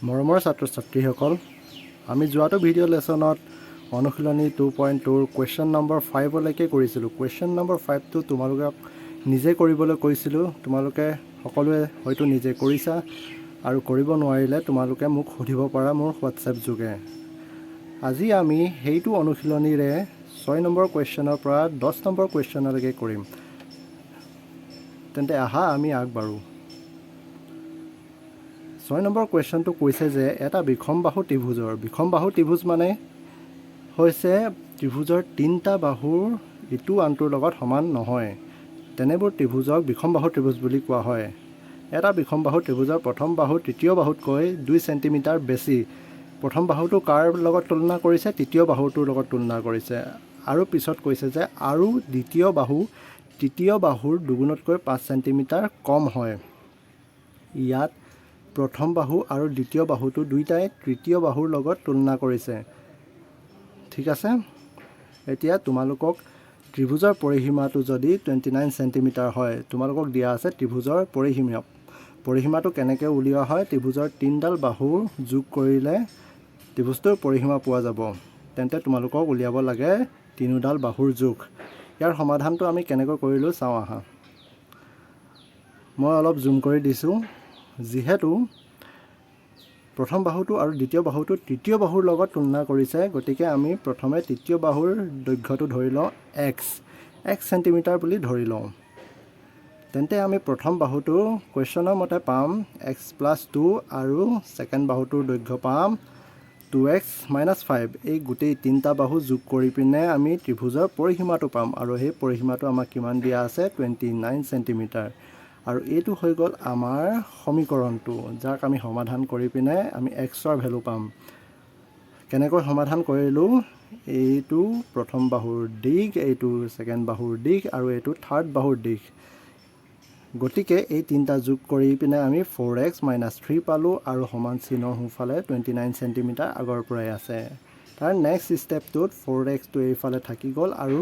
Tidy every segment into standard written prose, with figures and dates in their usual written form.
মৰমৰ ছাত্ৰ ছাত্ৰীসকল, আমি যোৱাটো ভিডিঅ' লেচনত অনুশীলনী 2.2ৰ কুৱেশ্যন নম্বৰ 5লৈকে কৰিছিলোঁ। কুৱেশ্যন নম্বৰ 5টো তোমালোকক নিজে কৰিবলৈ কৈছিলোঁ। তোমালোকে সকলোৱে হয়তো নিজে কৰিছা আৰু কৰিব নোৱাৰিলে তোমালোকে মোক সুধিব পাৰা মোৰ হোৱাটছএপ যোগে। আজি আমি সেইটো অনুশীলনীৰে 6 নম্বৰ কুৱেশ্যনৰ পৰা 10 নম্বৰ কুৱেশ্যনলৈকে কৰিম। তেন্তে আহা, আমি আগবাঢ়োঁ। 6 নম্বৰ কুৱেশ্যনটো কৈছে যে এটা বিষমবাহু ত্ৰিভুজৰ, বিষমবাহু ত্ৰিভুজ মানে হৈছে ত্ৰিভুজৰ তিনিটা বাহুৰ ইটো আনটোৰ লগত সমান নহয়, তেনেবোৰ ত্ৰিভুজক বিষমবাহু ত্ৰিভুজ বুলি কোৱা হয়। এটা বিষমবাহু ত্ৰিভুজৰ প্ৰথম বাহু তৃতীয় বাহুতকৈ 2 চেণ্টিমিটাৰ বেছি। প্ৰথম বাহুটো কাৰ লগত তুলনা কৰিছে? তৃতীয় বাহুটোৰ লগত তুলনা কৰিছে। আৰু পিছত কৈছে যে আৰু দ্বিতীয় বাহু তৃতীয় বাহুৰ দুগুণতকৈ 5 চেণ্টিমিটাৰ কম হয়। ইয়াত প্ৰথম বাহু আৰু দ্বিতীয় বাহুটো দুয়োটাই তৃতীয় বাহুৰ লগত তুলনা কৰিছে। ঠিক আছে। এতিয়া তোমালোকক ত্ৰিভুজৰ পৰিসীমাটো যদি 29 চেণ্টিমিটাৰ হয়, তোমালোকক দিয়া আছে ত্ৰিভুজৰ পৰিসীমা। পৰিসীমাটো কেনেকৈ উলিওৱা হয়? ত্ৰিভুজৰ তিনিডাল বাহু যোগ কৰিলে ত্ৰিভুজটোৰ পৰিসীমা পোৱা যাব। তেন্তে তোমালোকক উলিয়াব লাগে তিনিওডাল বাহুৰ জোখ। ইয়াৰ সমাধানটো আমি কেনেকৈ কৰিলোঁ চাওঁ আহা। মই অলপ জুম কৰি দিছোঁ। যিহেতু প্ৰথম বাহুটো আৰু দ্বিতীয় বাহুটো তৃতীয় বাহুৰ লগত তুলনা কৰিছে, গতিকে আমি প্ৰথমে তৃতীয় বাহুৰ দৈৰ্ঘ্যটো ধৰি লওঁ এক্স, এক্স চেণ্টিমিটাৰ বুলি ধৰি লওঁ। তেন্তে আমি প্ৰথম বাহুটো কুৱেশ্যনৰ মতে পাম এক্স প্লাছ 2 আৰু ছেকেণ্ড বাহুটোৰ দৈৰ্ঘ্য পাম 2 এক্স মাইনাছ 5। এই গোটেই তিনিটা বাহু যোগ কৰি পিনে আমি ত্ৰিভুজৰ পৰিসীমাটো পাম আৰু সেই পৰিসীমাটো আমাক কিমান দিয়া আছে? 29 চেণ্টিমিটাৰ। আৰু এইটো হৈ গ'ল আমাৰ সমীকৰণটো, যাক আমি সমাধান কৰি পিনে আমি এক্সৰ ভেলু পাম। কেনেকৈ সমাধান কৰিলোঁ? এইটো প্ৰথম বাহুৰ দীঘ, এইটো ছেকেণ্ড বাহুৰ দীঘ আৰু এইটো থাৰ্ড বাহুৰ দীঘ। গতিকে এই তিনিটা যোগ কৰি পিনে আমি 4 এক্স মাইনাছ 3 পালোঁ আৰু সমান চিনৰ সোঁফালে 29 চেণ্টিমিটাৰ আগৰ পৰাই আছে। তাৰ নেক্সট ষ্টেপটোত 4 এক্সটো এইফালে থাকি গ'ল আৰু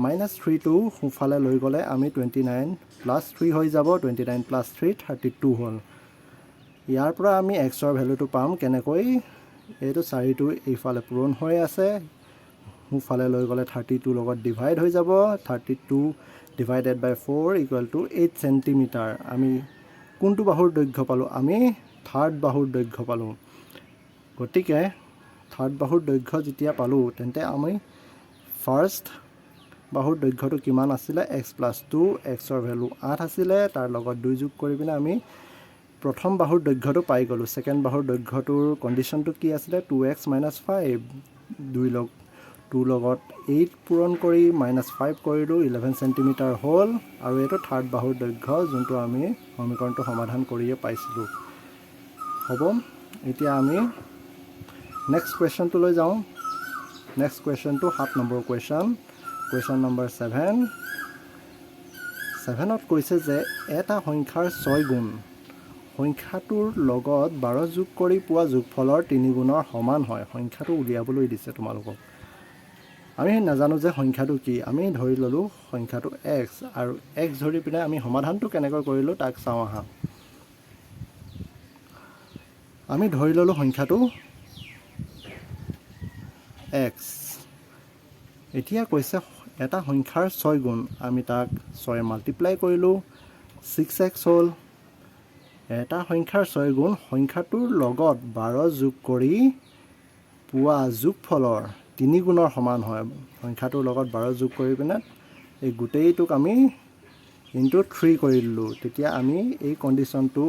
মাইনাছ 3টো সোঁফালে লৈ গ'লে আমি 29 প্লাছ 3 হৈ যাব। 29 প্লাছ 3 32 হ'ল। ইয়াৰ পৰা আমি এক্সৰ ভেলুটো পাম কেনেকৈ? এইটো চাৰিটো এইফালে পূৰণ হৈ আছে, সোঁফালে লৈ গ'লে 32 লগত ডিভাইড হৈ যাব। 32 divided by 4 equal to 8 centimetre। আমি কোনটো বাহুৰ দৈৰ্ঘ্য পালোঁ? আমি থাৰ্ড বাহুৰ দৈৰ্ঘ্য পালোঁ। গতিকে থাৰ্ড বাহুৰ দৈৰ্ঘ্য যেতিয়া পালোঁ, তেন্তে আমি ফাৰ্ষ্ট বাহুৰ দৈৰ্ঘ্যটো কিমান আছিলে? এক্স প্লাছ 2, এক্সৰ ভেলু 8 আছিলে, তাৰ লগত 2 যোগ কৰি পিনে আমি প্ৰথম বাহুৰ দৈৰ্ঘ্যটো পাই গ'লোঁ। ছেকেণ্ড বাহুৰ দৈৰ্ঘ্যটোৰ কণ্ডিশ্যনটো কি আছিলে? 2 এক্স মাইনাছ 5। দুই লগ 2 লগত 8 পূৰণ কৰি মাইনাছ 5 কৰিলোঁ, 11 চেণ্টিমিটাৰ হ'ল। আৰু এইটো থাৰ্ড বাহুৰ দৈৰ্ঘ্য, যোনটো আমি সমীকৰণটো সমাধান কৰিয়ে পাইছিলোঁ। হ'ব, এতিয়া আমি নেক্সট কুৱেশ্যনটোলৈ যাওঁ। নেক্সট কুৱেশ্যনটো 7 নম্বৰ কুৱেশ্যন, কুৱেশ্যন নম্বৰ 7। 7ত কৈছে যে এটা সংখ্যাৰ 6 গুণ সংখ্যাটোৰ লগত 12 যোগ কৰি পোৱা যোগফলৰ তিনি গুণৰ সমান হয়। সংখ্যাটো উলিয়াবলৈ দিছে তোমালোকক। আমি নাজানো যে সংখ্যাটো কি। আমি ধৰি ল'লোঁ সংখ্যাটো এক্স আৰু এক্স ধৰি পিনে আমি সমাধানটো কেনেকৈ কৰিলোঁ তাক চাওঁ আহা। আমি ধৰি ল'লোঁ সংখ্যাটো এক্স। এতিয়া কৈছে এটা সংখ্যাৰ 6 গুণ। আমি তাক 6 মাল্টিপ্লাই কৰিলোঁ, 6 এক্স হ'ল। এটা সংখ্যাৰ 6 গুণ সংখ্যাটোৰ লগত 12 যোগ কৰি পোৱা যোগফলৰ তিনি গুণৰ সমান হয়। সংখ্যাটোৰ লগত 12 যোগ কৰি পিনে এই গোটেইটোক আমি ইনটু 3 কৰি দিলোঁ, তেতিয়া আমি এই কণ্ডিশ্যনটো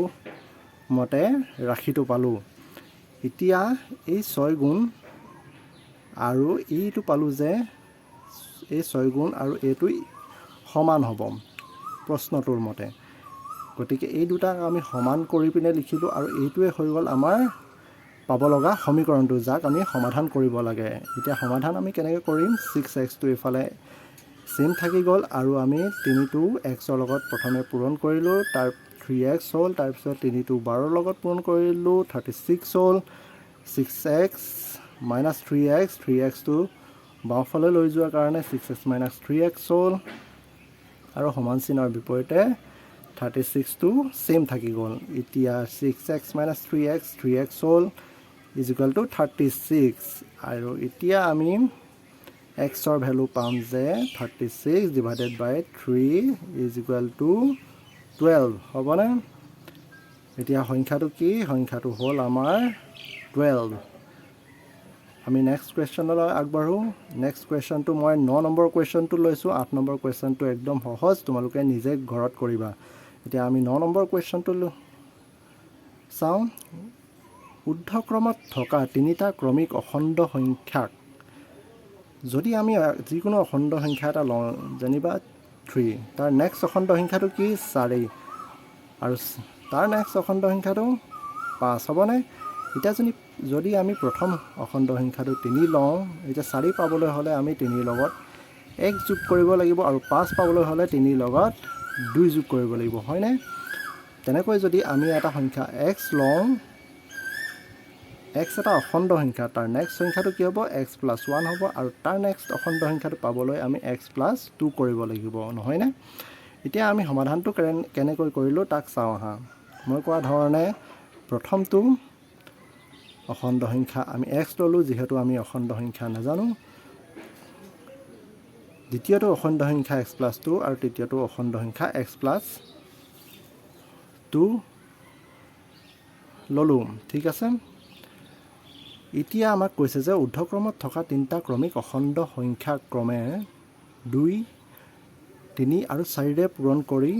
মতে ৰাশিটো পালোঁ। এতিয়া এই 6 গুণ আৰু এইটো পালোঁ যে এই 6 গুণ আৰু এইটো সমান হ'ব প্ৰশ্নটোৰ মতে। গতিকে এই দুটাক আমি সমান কৰি পিনে লিখিলোঁ আৰু এইটোৱে হৈ গ'ল আমাৰ পাব লগা সমীকৰণটো, যাক আমি সমাধান কৰিব লাগে। এতিয়া সমাধান আমি কেনেকৈ কৰিম? 6 এক্সটো এইফালে ছেইম থাকি গ'ল আৰু আমি তিনিটো এক্সৰ লগত প্ৰথমে পূৰণ কৰিলোঁ, তাৰ 3 এক্স হ'ল। তাৰপিছত তিনিটো 12ৰ লগত পূৰণ কৰিলোঁ, 36 হ'ল। 6 x minus 3 x, 3 এক্সটো বাওঁফালে লৈ যোৱাৰ কাৰণে 6 x minus 3 x হ'ল আৰু সমান চিনৰ বিপৰীতে 36টো ছেইম থাকি গ'ল। এতিয়া six x minus three x, three x হ'ল, is equal to 36। আৰু এতিয়া আমি এক্সৰ ভেলু পাম যে 36 divided by three is equal to 12, হ'বনে? এতিয়া সংখ্যাটো কি? সংখ্যাটো হ'ল আমাৰ 12। আমি নেক্সট কুৱেশ্যনলৈ আগবাঢ়োঁ। নেক্সট কুৱেশ্যনটো মই ন নম্বৰ কুৱেশ্যনটো লৈছোঁ। 8 নম্বৰ কুৱেশ্যনটো একদম সহজ, তোমালোকে নিজে ঘৰত কৰিবা। এতিয়া আমি ন নম্বৰ কুৱেশ্যনটো চাওঁ। ঊৰ্ধ্বক্ৰমত থকা তিনিটা ক্ৰমিক অখণ্ড সংখ্যাক যদি আমি যিকোনো অখণ্ড সংখ্যা এটা লওঁ, যেনিবা থ্ৰী, তাৰ নেক্সট অখণ্ড সংখ্যাটো কি? চাৰি। আৰু তাৰ নেক্সট অখণ্ড সংখ্যাটো পাঁচ, হ'বনে? এতিয়া যদি আমি প্ৰথম অখণ্ড সংখ্যাটো তিনি লওঁ, এতিয়া চাৰি পাবলৈ হ'লে আমি তিনিৰ লগত এক যোগ কৰিব লাগিব আৰু পাঁচ পাবলৈ হ'লে তিনিৰ লগত দুই যোগ কৰিব লাগিব, হয়নে? তেনেকৈ যদি আমি এটা সংখ্যা এক্স লওঁ, এক্স এটা অখণ্ড সংখ্যা, তাৰ নেক্সট সংখ্যাটো কি হ'ব? এক্স প্লাছ ওৱান হ'ব। আৰু তাৰ নেক্সট অখণ্ড সংখ্যাটো পাবলৈ আমি এক্স প্লাছ টু কৰিব লাগিব, নহয়নে? এতিয়া আমি সমাধানটো কেনেকৈ কৰিলোঁ তাক চাওঁ আহা। মই কোৱা ধৰণে প্ৰথমটো অখণ্ড সংখ্যা আমি এক্স ল'লোঁ, যিহেতু আমি অখণ্ড সংখ্যা নাজানো। দ্বিতীয়টো অখণ্ড সংখ্যা এক্স প্লাছ টু আৰু তৃতীয়টো অখণ্ড সংখ্যা এক্স প্লাছ টু ল'লোঁ, ঠিক আছে। এতিয়া আমাক কৈছে যে ঊৰ্ধ্বক্ৰমত থকা তিনিটা ক্ৰমিক অখণ্ড সংখ্যা ক্ৰমে দুই, তিনি আৰু চাৰিৰে পূৰণ কৰি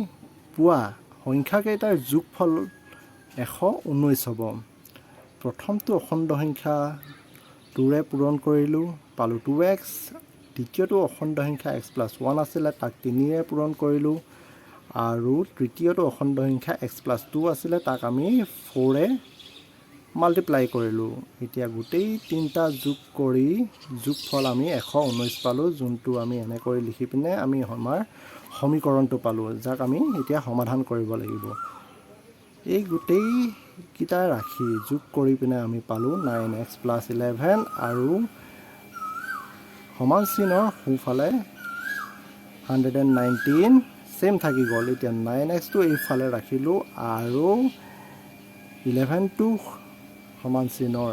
পোৱা সংখ্যাকেইটাৰ যোগফল 119 হ'ব। প্ৰথমটো অখণ্ড সংখ্যা টুৰে পূৰণ কৰিলোঁ, পালোঁ টু এক্স। দ্বিতীয়টো অখণ্ড সংখ্যা এক্স প্লাছ ওৱান আছিলে, তাক তিনিৰে পূৰণ কৰিলোঁ। আৰু তৃতীয়টো অখণ্ড সংখ্যা এক্স প্লাছ টু আছিলে, তাক আমি ফ'ৰে মাল্টিপ্লাই কৰিলোঁ। এতিয়া গোটেই তিনিটা যোগ কৰি যোগফল আমি 119 পালোঁ, যোনটো আমি এনেকৈ লিখি পিনে আমি আমাৰ সমীকৰণটো পালোঁ, যাক আমি এতিয়া সমাধান কৰিব লাগিব। এই গোটেইকেইটা ৰাশি যোগ কৰি পিনে আমি পালোঁ নাইন এক্স প্লাছ 11 আৰু সমান চিনৰ সোঁফালে 119 ছেইম থাকি গ'ল। এতিয়া নাইন এক্সটো এইফালে ৰাখিলোঁ আৰু 11টো সমান চিনৰ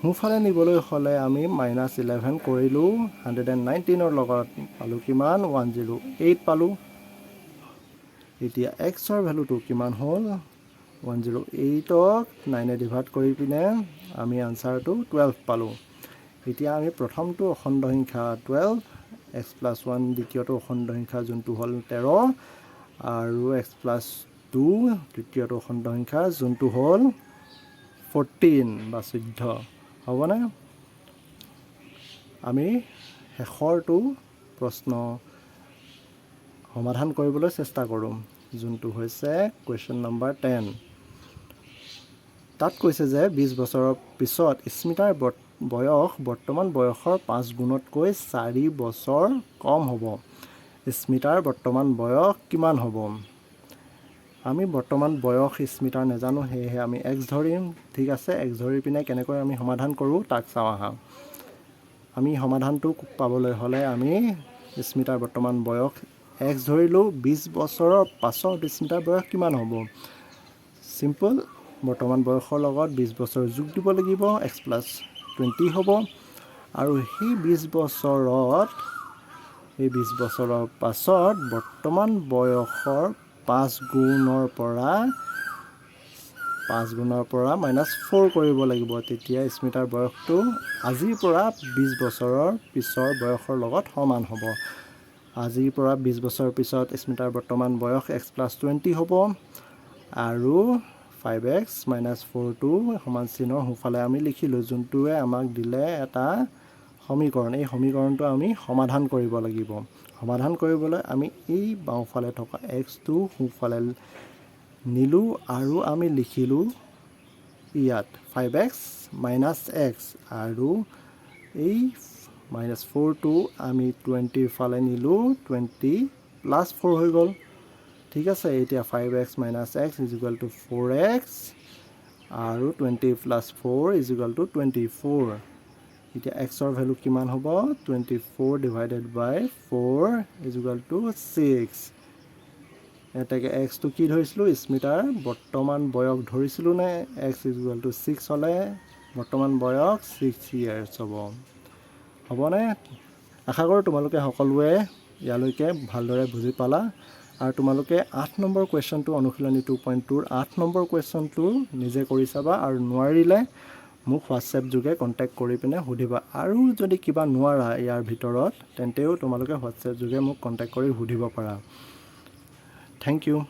সোঁফালে নিবলৈ হ'লে আমি মাইনাছ 11 কৰিলোঁ 119ৰ লগত। পালোঁ কিমান? 108 পালোঁ। এতিয়া এক্সৰ ভেলুটো কিমান হ'ল? 108ক নাইনে ডিভাইড কৰি পিনে আমি আনচাৰটো 12 পালোঁ। এতিয়া আমি প্ৰথমটো অখণ্ড সংখ্যা 12, এক্স প্লাছ ওৱান দ্বিতীয়টো অখণ্ড সংখ্যা, যোনটো হ'ল 13 আৰু এক্স প্লাছ টু তৃতীয়টো অখণ্ড সংখ্যা, যোনটো হ'ল 14 বা 14, হ'বনে? আমি শেষৰটো প্ৰশ্ন সমাধান কৰিবলৈ চেষ্টা কৰোঁ, যোনটো হৈছে কুৱেশ্যন নম্বৰ 10। তাত কৈছে যে 20 বছৰৰ পিছত স্মিতাৰ বয়স বৰ্তমান বয়সৰ 5 গুণতকৈ 4 বছৰ কম হ'ব। স্মিতাৰ বৰ্তমান বয়স কিমান হ'ব? আমি বৰ্তমান বয়স স্মিতাৰ নাজানো, সেয়েহে আমি এক্স ধৰিম, ঠিক আছে। এক্স ধৰি পিনে কেনেকৈ আমি সমাধান কৰোঁ তাক চাওঁ আহা। আমি সমাধানটো পাবলৈ হ'লে আমি স্মিতাৰ বৰ্তমান বয়স এক্স ধৰিলোঁ। 20 বছৰৰ পাছত স্মিতাৰ বয়স কিমান হ'ব? চিম্পল, বৰ্তমান বয়সৰ লগত 20 বছৰ যোগ দিব লাগিব, এক্স প্লাছ 20 হ'ব। আৰু সেই 20 বছৰত, এই 20 বছৰৰ পাছত বৰ্তমান বয়সৰ 5 গুণৰ পৰা মাইনাছ ফ'ৰ কৰিব লাগিব। তেতিয়া স্মিতাৰ বয়সটো আজিৰ পৰা 20 বছৰৰ পিছৰ বয়সৰ লগত সমান হ'ব। আজিৰ পৰা 20 বছৰৰ পিছত স্মিতাৰ বৰ্তমান বয়স এক্স প্লাছ 20 হ'ব আৰু ফাইভ এক্স মাইনাছ ফ'ৰটো সমান চিনৰ সোঁফালে আমি লিখিলোঁ, যোনটোৱে আমাক দিলে এটা সমীকৰণ। এই সমীকৰণটো আমি সমাধান কৰিব লাগিব। সমাধান কৰিবলৈ আমি এই বাওঁফালে থকা এক্সটো সোঁফালে নিলোঁ আৰু আমি লিখিলোঁ ইয়াত ফাইভ এক্স মাইনাছ এক্স আৰু এই মাইনাছ ফ'ৰটো আমি 20ৰ ফালে নিলোঁ, 20 প্লাছ ফ'ৰ হৈ গ'ল, ঠিক আছে। এতিয়া five x minus x is equal to four x আৰু 20 plus four is equal to 24। এতিয়া এক্সৰ ভেলু কিমান হ'ব? 24 divided by four is equal to six। এতেকে এক্সটো কি ধৰিছিলোঁ? স্মিতাৰ বৰ্তমান বয়স ধৰিছিলোঁ নে? এক্স ইকুৱেল টু 6 হ'লে বৰ্তমান বয়স 6 ইয়েৰ্ছ হ'ব। হ'বনে? আশা কৰোঁ তোমালোকে সকলোৱে ইয়ালৈকে ভালদৰে বুজি পালা। আৰু তোমালোকে 8 নম্বৰ কুৱেশ্যনটো, অনুশীলনী 2.2ৰ 8 নম্বৰ কুৱেশ্যনটো নিজে কৰি চাবা আৰু নোৱাৰিলে মোক হোৱাটছএপ যোগে কণ্টেক্ট কৰি পিনে সুধিবা। আৰু যদি কিবা নোৱাৰা ইয়াৰ ভিতৰত, তেন্তেও তোমালোকে হোৱাটছএপ যোগে মোক কণ্টেক্ট কৰি সুধিব পাৰা। Thank you.